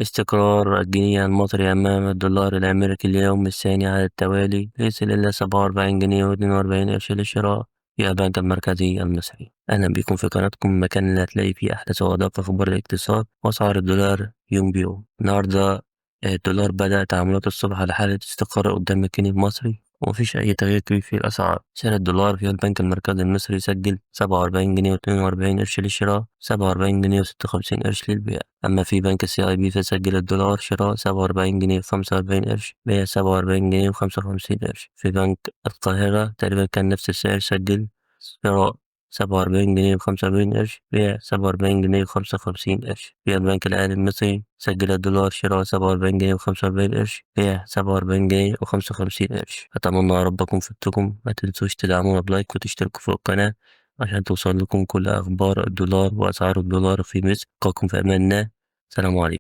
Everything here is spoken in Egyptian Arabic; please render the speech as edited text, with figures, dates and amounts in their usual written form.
استقرار الجنيه المصري أمام الدولار الأمريكي اليوم الثاني على التوالي ليصل إلى 47 جنيه و42 قرش للشراء في البنك المركزي المصري. أهلا بكم في قناتكم، المكان اللي هتلاقي فيه أحدث وأدق أخبار الاقتصاد وأسعار الدولار يوم بيوم. النهاردة الدولار بدأ تعاملاته الصبح على حالة استقرار قدام الجنيه المصري ومفيش أي تغيير كبير في الأسعار. سعر الدولار في البنك المركزي المصري سجل 47 جنيه و42 قرش للشراء، 47 جنيه و56 قرش للبيع. أما في بنك CIB فسجل الدولار شراء 47 جنيه و45 قرش، بيع 47 جنيه و55 قرش. في بنك القاهرة تقريبا كان نفس السعر، سجل شراء 47 جنيه و45 قرش، بيع 47 جنيه و55 قرش. في البنك الأهلي المصري سجل الدولار شراء 47 جنيه و45 قرش، بيع 47 جنيه و55 قرش. أتمنى يا رب أكون فدتكم. ما تنسوش تدعمونا ب like وتشتركوا في القناة عشان توصل لكم كل أخبار الدولار وأسعار الدولار في مصر. ألقاكم في أمان الله. سلام عليكم.